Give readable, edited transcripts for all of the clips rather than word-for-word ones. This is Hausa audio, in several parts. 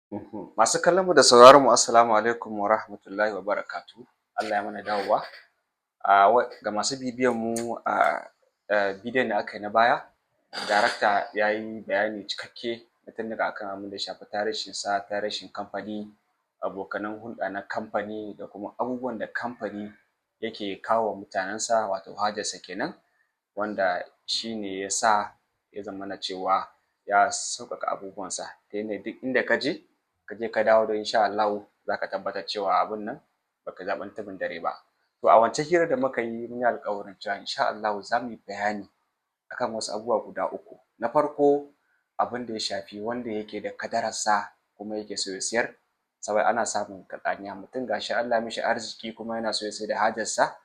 Masu kallon mu da sauraron mu, assalamu alaikum wa rahmatullahi wa barakatuhu. Allah ya mana dawowa. Ga masu bibiyan mu, a bidiyon da aka yi na baya, darakta ya yi bayani cikakke tun daga akan abin da ya shafi tarihin sa, tarihin kamfani, abokanan hulɗa na kamfani, da kuma abubuwan da kamfani yake kawo wa mutanensa, wato hajarsa kenan, wanda shi ne ya sa ya zamana cewa ya sauƙaƙa abubuwansa ta yadda duk inda ka je, ka je ka dawo da insha Allahu za ka tabbatar cewa abun nan baka zaɓin tumin dare ba. To, a wancan hirar da muka yi, mun yi alƙawarin cewa insha Allahu za mu yi bayani akan wasu abubuwa guda uku. Na farko, abin da ya shafi wanda yake da kadararsa kuma yake so ya siyar, saboda ana samun katsaniya: mutum gashi Allah ya mishi arziki kuma yana so ya saida hajarsa,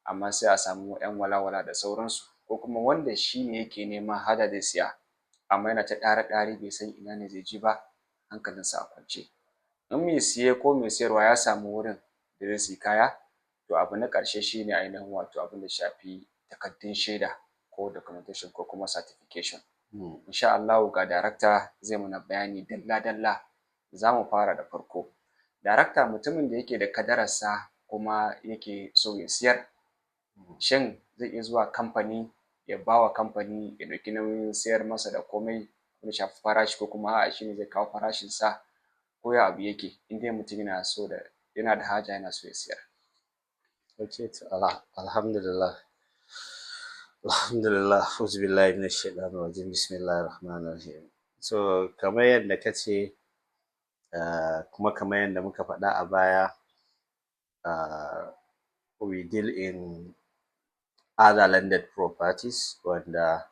amma sai a samu ƴan walawala da sauransu, ko kuma wanda shi ne yake neman haja zai siya, amma yana ta ɗari-ɗari, bai san ina ne zai je ba, hankalinsa a kwance. In mai siye ko mai siyarwa ya samu wurin da zai siyi kaya, to abu na ƙarshe shi ne ainihin wato abin da ya shafi takardun shaida ko documentation ko kuma certification. Insha Allahu ga darakta zai mana bayani dalla-dalla. Za mu fara da farko. Darakta, mutumin da yake da kadararsa kuma yake so ya siyar, shin zai iya zuwa kamfani ya ba wa kamfani ya ɗauki nauyin siyar masa da komai ya shafi farashi, ko kuma a'a, shi ne zai kawo farashinsa, ko ya abu yake, in dai mutum yana so da yana da haja yana so ya siyar? Okay, to alhamdulillah. Alhamdulillah, auzubillahi minash shaitanir rajim, bismillahir rahmanir rahim. So kamar yadda ka ce, kuma kamar yadda muka faɗa a baya, we deal in other landed properties, wanda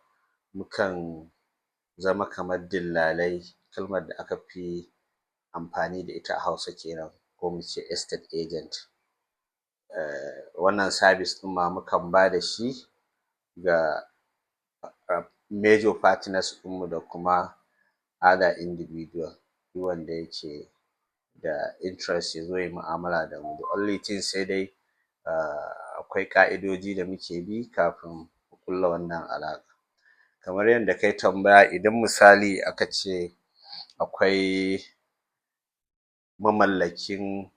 mukan zama kamar dillalai, kalmar da aka fi amfani da ita a Hausa kenan, ko mu ce estate agent. Wannan service ɗin ma mukan ba da shi ga major partners ɗinmu da kuma other individual, duk wanda yake da interest ya zo yayi mu'amala da mu. The only thing, sai dai akwai ƙa'idoji da muke bi kafin mu ƙulla wannan alaƙa. Kamar yadda kayi tambaya, idan misali aka ce akwai mamallakin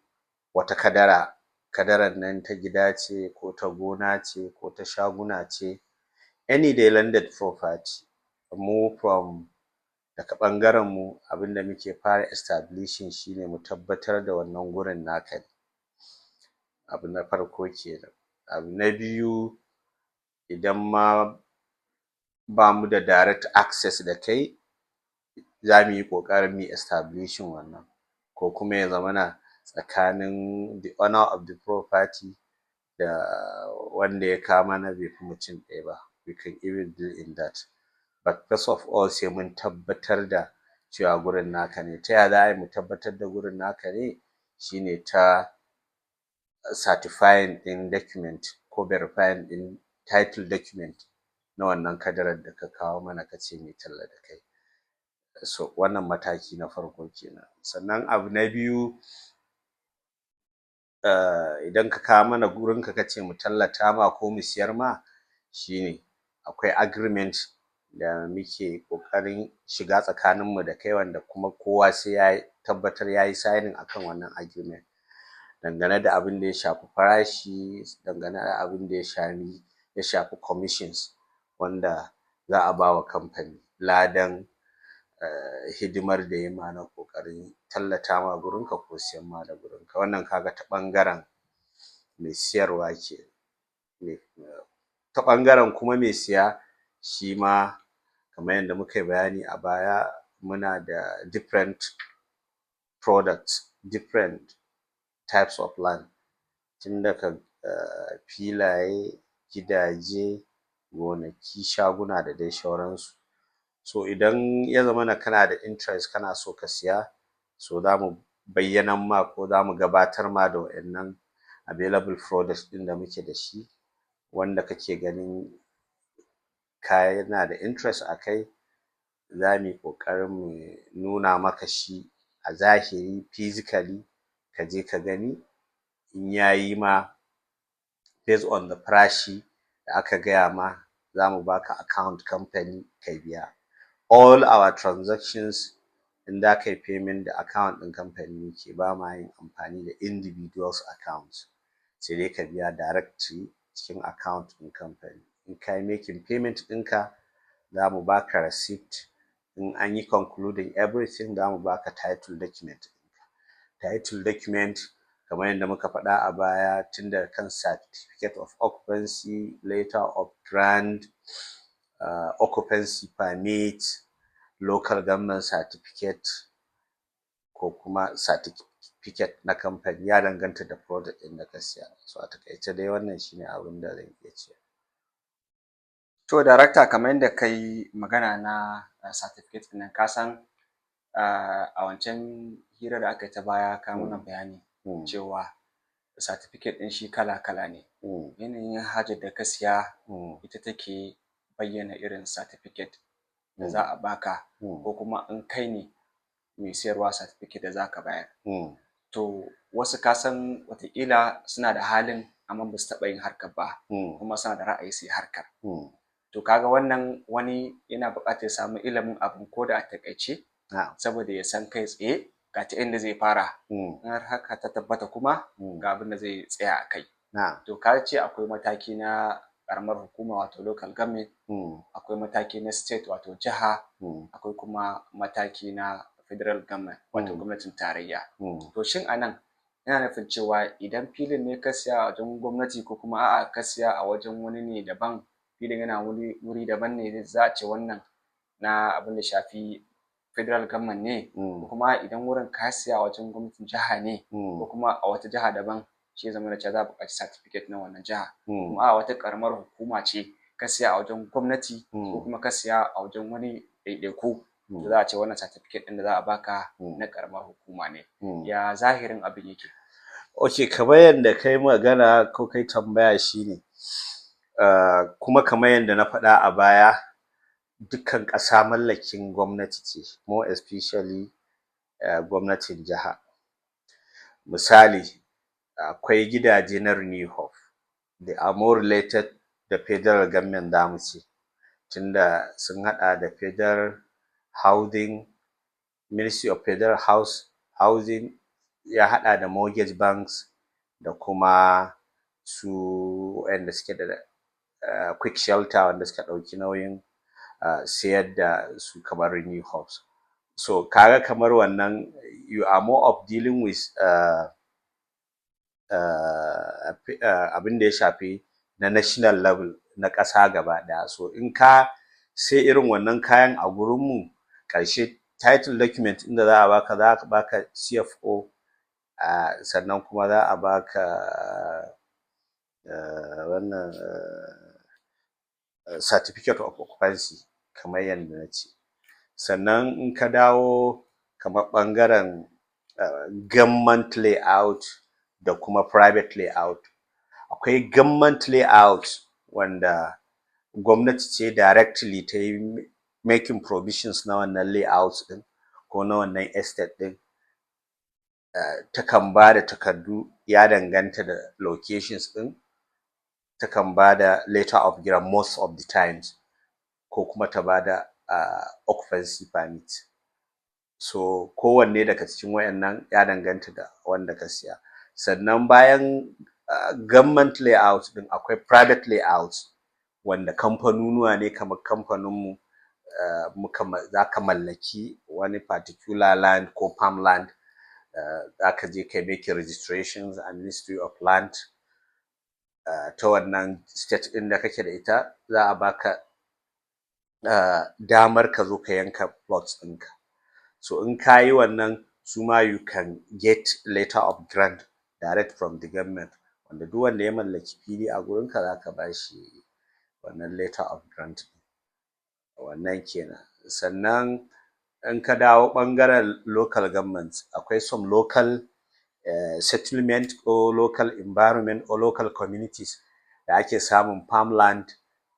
wata kadara, kadarar nan ta gida ce, ko ta gona ce, ko ta shaguna ce, any dai landed property, mu from daga ɓangaren mu, abinda muke fara establishing shine mu tabbatar da wannan gurin naka ne, abu na farko kenan. Abu na biyu, idan ma bamu da direct access da kai, zamu yi ƙoƙarin muyi establishing wannan, ko kuma ya zamana tsakanin the owner of the property da wanda ya kawo mana bai fi mutum ɗaya ba, we can even deal in that. But first of all, sai mun tabbatar da cewa gurin naka ne. Ta ya za ayi mu tabbatar da gurin naka ne? Shine ta certifying ɗin document ko verifying ɗin title document na wannan kadarar da ka kawo mana kace muyi talla da kai. So wannan mataki na farko kenan. Sannan abu na biyu, idan ka kawo mana gurin ka kace mu tallata ma ko mu siyar ma, shine akwai agreement da muke ƙoƙarin shiga tsakanin mu da kai, wanda kuma kowa sai ya tabbatar yayi signing akan wannan agreement, dangane da abinda ya shafi farashi, dangane da abinda ya shafi commissions wanda za a bawa kamfani, ladan hidimar da yayi ma na ƙoƙarin tallata ma gurin ka ko siyan ma da gurin ka. Wannan kaga ta ɓangaren mai siyarwa kenan. Ta ɓangaren kuma mai siya, shima kamar yanda muka yi bayani a baya, muna da different products, different types of land, tun daga filaye, gidaje, gonaki, shaguna da dai sauransu. So idan ya zamana kana da interest, kana so ka siya, so zamu bayyanar ma ko zamu gabatar ma da wa'innan available products ɗin da muke da shi, wanda kake ganin kana da interest a kai, zamuyi ƙoƙarin mu nuna maka shi a zahiri, physically, kaje ka gani. In yayi ma, based on the farashi da aka gaya ma, zamu baka account kamfani ka biya. All our transactions In za ka yi payment, da account ɗin kamfani muke, ba ma yin amfani da individuals account, sai dai ka biya directly cikin account ɗin kamfani. In ka yi making payment ɗinka, za mu baka receipt. In an yi concluding everything, za mu baka title document. Title document, kamar yadda muka faɗa a baya, tun daga kan certificate of occupancy, letter of grant, occupancy permit, local government certificate ko kuma certificate na kamfani, ya danganta da product ɗin da ka siya. So a taƙaice dai, wannan shine abin da zan iya cewa. To darakta, kamar yadda kai magana na certificate ɗin nan, ka san a wancan hira da aka yi ta baya ka mana bayani cewa certificate ɗin shi kala-kala ne. Yanayin hajar da ka siya ita take bayyana irin certificate da za a baka, ko kuma in kai ne mai siyarwa, certificate da za ka bayar. To wasu, ka san, wataƙila suna da halin amma ba su taɓa yin harkar ba, kuma suna da ra'ayi su yi harkar. To kaga wannan wani yana buƙatar ya samu ilimin abun ko da a taƙaice, saboda ya san kai tsaye ga ta inda zai fara, in har haka ta tabbata kuma ga abin da zai tsaya a kai. To ka ce akwai mataki na ƙaramar hukuma, wato local government, akwai mataki na state, wato jiha, akwai kuma mataki na federal government, wato gwamnatin tarayya. To shin a nan yana nufin cewa idan filin ne ka siya a wajen gwamnati, ko kuma a'a, ka siya a wajen wani ne daban, filin yana wani wuri daban ne, za a ce wannan na abin da shafi federal government ne, ko kuma idan wurin ka siya a wajen gwamnatin jiha ne, ko kuma a wata jiha daban, shi ya zamana cewa za a buƙaci certificate na wannan jiha, kuma a wata ƙaramar hukuma ce ka siya a wajen gwamnati, ko kuma ka siya a wajen wani ɗaiɗaiku, to za a ce wannan certificate ɗin da za a baka na ƙaramar hukuma ne? Ya zahirin abin yake? Ok, kamar yadda kai magana ko kai tambaya shine, kuma kamar yadda na faɗa a baya, dukkan ƙasa mallakin gwamnati ce, more especially gwamnatin jiha. Misali, akwai gidaje na Renew Hope, they are more related da federal government zamu ce, tunda sun haɗa da Federal Housing, Ministry of Federal Housing, ya haɗa da mortgage banks da kuma su waƴanda suke da quick shelter, wanda suka ɗauki nauyin sayar da su kamar Renew Hope. So kaga kamar wannan, you are more of dealing with abin da ya shafi na national level, na ƙasa gaba ɗaya. So in ka sai irin wannan kayan a gurin mu, ƙarshe title document ɗin da za a baka, za a baka CFO, sannan kuma za a baka wannan certificate of occupancy, kamar yanda na ce. Sannan in ka dawo kamar ɓangaren government layout da kuma private layout, akwai government layout wanda gwamnati ce directly tayi making provisions na wannan layout ɗin ko na wannan estate ɗin. Takan bada takardu, ya danganta da locations ɗin, takan bada letter of grant most of the times, ko kuma ta bada occupancy permit. So kowanne daga cikin waƴannan ya danganta da wanda ka siya. Sannan bayan government layout ɗin, akwai private layout wanda kamfanunuwa ne, kamar kamfanin mu, muka zaka mallaki wani particular land ko farmland, zaka je kayi making registrations a Ministry of Land ta wannan state ɗin da kake da ita, za a baka damar ka zo ka yanka plots ɗinka. So in kayi wannan, suma you can get letter of grant direct from the government, wanda duk wanda ya mallaki fili a gurin ka, zaka bashi wannan letter of grant. Wannan kenan. Sannan in ka dawo ɓangaren local government, akwai some local settlement ko local environment or local communities da ake samun farmland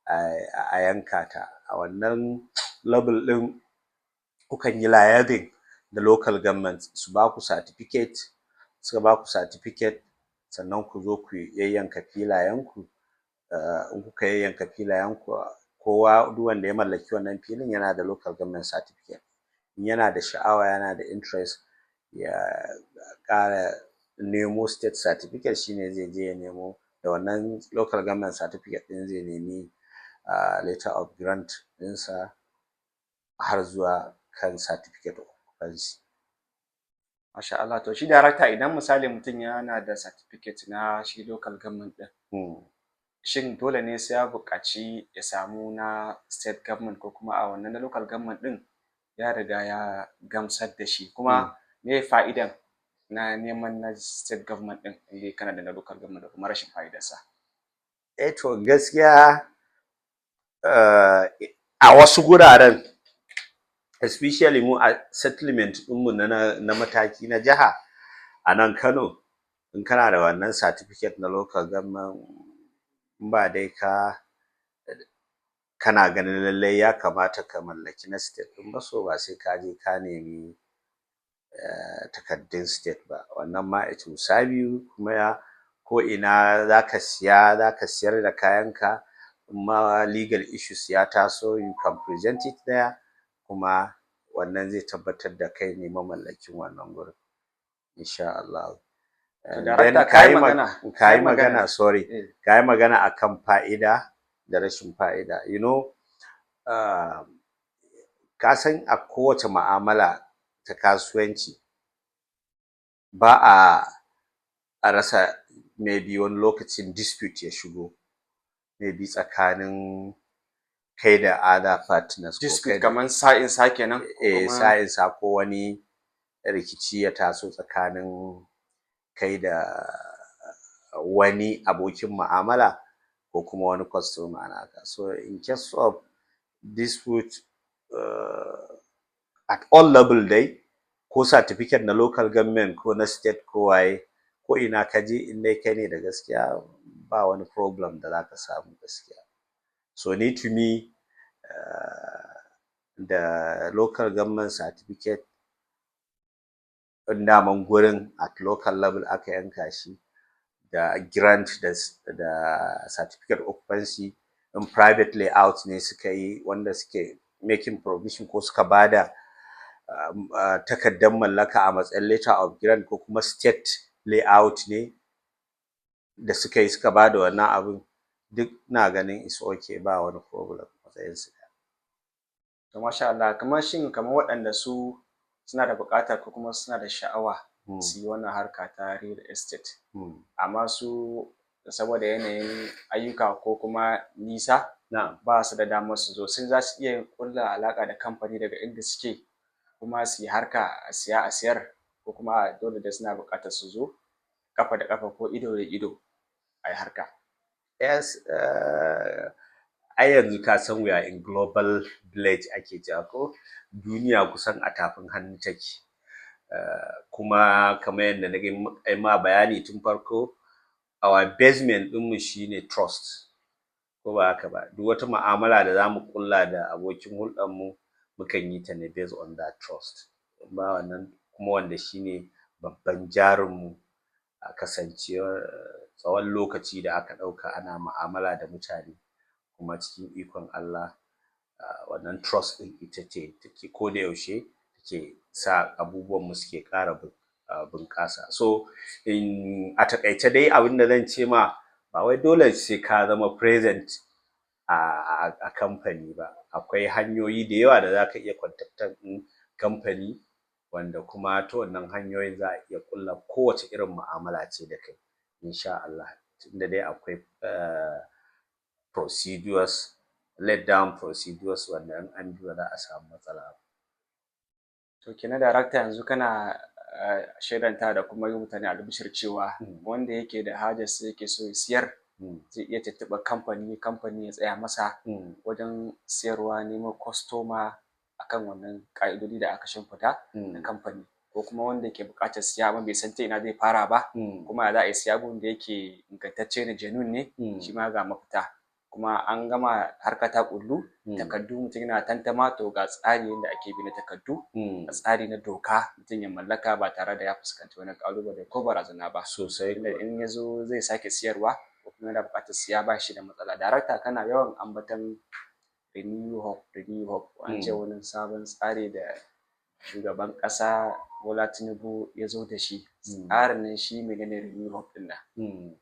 a yanka ta. A wannan level ɗin, kukan yi liaising da local government su baku certificate. Suka baku certificate, sannan ku zo ku yayyanka filayen ku. In kuka yayyanka filayen ku, kowa, duk wanda ya mallaki wannan filin yana da local government certificate. In yana da sha'awa, yana da interest ya ƙara nemo state certificate, shine zai je ya nemo da wannan local government certificate ɗin, zai nemi letter of grant ɗinsa har zuwa kan certificate of occupancy. Masha Allah. To shi darakta, idan misali mutum yana da certificate na shi local government ɗin, shin dole ne sai ya buƙaci ya samu na state government, ko kuma a wannan na local government ɗin ya riga ya gamsar da shi? Kuma meye fa'idan na neman na state government ɗin in dai kana da na local government, da kuma rashin fa'idarsa? Eh to, gaskiya a wasu guraren, especially mu a settlement ɗinmu na mataki na jiha a nan Kano, in kana da wannan certificate na local government, in ba dai kana ganin lallai ya kamata ka mallaki na state ɗin ba, so ba sai ka je ka nemi takardun state ba. Wannan ma it will serve you, kuma ko ina zaka siya, zaka siyar da kayanka, in ma legal issues ya taso, you can present it there, kuma wannan zai tabbatar da kai ne mamallakin wannan gurin, insha Allahu. Then kayi magana kayi magana, sorry, kayi magana akan fa'ida da rashin fa'ida. Ka san a kowace mu'amala ta kasuwanci ba a rasa maybe wani lokacin dispute ya shigo, maybe tsakanin kai da other partners. Dispute kaman sa'insa kenan? Eh, sa'insa, ko wani rikici ya taso tsakanin kai da wani abokin mu'amala ko kuma wani customer naka. So in case of dispute, at all level dai, ko certificate na local government ko na state ko waye, ko ina kaje, in dai kai ne da gaskiya, ba wani problem da zaka samu gaskiya. So ni, to me, da local government certificate in daman gurin at local level aka yanka shi, da grant da certificate of occupancy, in private layout ne suka yi wanda suke making provision ko suka bada takardar mallaka a matsayin letter of grant, ko kuma state layout ne da suka yi suka bada wannan abun, duk ina ganin is okay, ba wani problem, matsayin su ɗaya. To masha Allah. Kamar shin kamar waɗanda su suna da buƙata ko kuma suna da sha'awa su yi wannan harka ta real estate, amma su saboda yanayin ayyuka ko kuma nisa ba su da damar su zo, sun za su iya ƙulla alaƙa da kamfani daga inda suke kuma su yi harka, a siya a siyar, ko kuma dole dai suna buƙatar su zo ƙafa da ƙafa ko ido da ido a yi harka? Yes, ai yanzu ka san we are in global village ake cewa ko, duniya kusan a tafin hannu take. Kuma kamar yadda na yi ma bayani tun farko, our basement ɗinmu shine trust, ko ba haka ba? Duk wata mu'amala da zamu ƙulla da abokin hulɗar mu, mukan yi ta ne based on that trust. Ba wannan kuma wanda shine babban jarin mu a kasancewar tsawon lokaci da aka ɗauka ana mu'amala da mutane, kuma cikin ikon Allah wannan trust ɗin ita ce take ko da yaushe take sa abubuwan mu suke ƙara bunƙasa. So in a taƙaice dai, abinda zan ce ma, ba wai dole sai ka zama present a kamfani ba. Akwai hanyoyi da yawa da zaka iya contacting ɗin kamfani, wanda kuma ta wannan hanyoyin za a iya ƙulla kowace irin mu'amala ce da kai, insha Allah, tunda dai akwai procedures, laid down procedures, wanda in an bi ba za a samu matsala ba. To kenan darakta, yanzu kana shaidanta da kuma yi mutane albishir cewa wanda yake da hajarsa yake so ya siyar, zai iya tuntuɓar kamfani, kamfani ya tsaya masa wajen siyarwa, neman kwastoma akan wannan ƙa'idodi da aka shimfiɗa na kamfani, ko kuma wanda ke buƙatar siya amma bai san ta ina zai fara ba, kuma ya za a yi siya gun da yake ingantacce ne, genuine ne, shi ma ga mafita. Kuma an gama harka ta ƙullu, takardu mutum yana tantama, to ga tsari yanda ake bi na takardu, a tsari na doka mutum ya mallaka ba tare da ya fuskanci wani ƙalubale ko barazana ba. Sosai. Tunda in ya zo zai sake siyarwa ko kuma yana buƙatar siya, ba shi da matsala. Darakta, kana yawan ambaton Renew Hope, Renew Hope, an ce wani sabon tsari da shugaban ƙasa Bola Tinubu ya zo da shi, tsarin nan shi menene Renew Hope ɗin nan?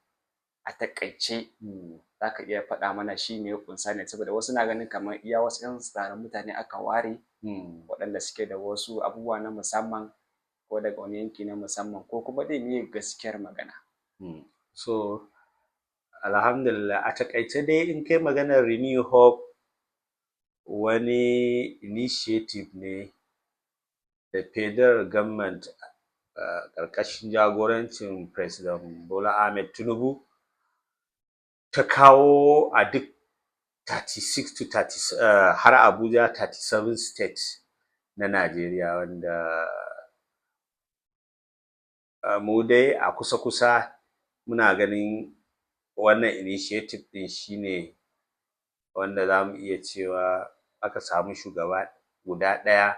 A taƙaice, za ka iya faɗa mana shi me ya ƙunsa ne? Saboda wasu na ganin kamar iya wasu 'yan tsirarin mutane aka ware, waɗanda suke da wasu abubuwa na musamman, ko daga wani yanki na musamman, ko kuma dai meye gaskiyar magana? So alhamdulillah, a taƙaice dai, in kai maganar Renew Hope, wani initiative ne da federal government ƙarƙashin jagorancin President Bola Ahmed Tinubu ta kawo a duk 36 to 30 har Abuja, 37 states na Najeriya, wanda mu dai a kusa-kusa muna ganin wannan initiative ɗin shine wanda zamu iya cewa aka samu shugaba guda ɗaya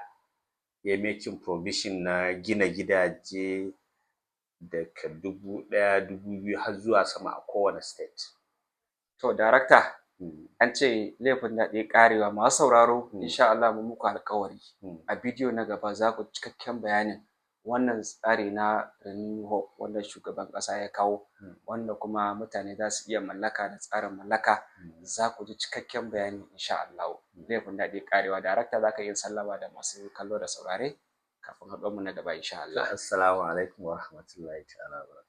yayi making provision na gina gidaje daga 1000, 2000 har zuwa sama a kowane state. To darakta, an ce laifin daɗi ƙarewa. Masu sauraro, insha Allah mun muku alƙawari, a bidiyo na gaba za ku cikakken bayanin wannan tsari na Renew Hope wanda shugaban ƙasa ya kawo, wanda kuma mutane za su iya mallaka da tsarin mallaka. Za ku ji cikakken bayani insha Allahu. Laifin daɗi ƙarewa. Darakta, za ka iya sallama da masu kallo da saurare kafin haɗuwar mu na gaba insha Allah. Assalamu alaikum wa rahmatullahi ta'ala wa.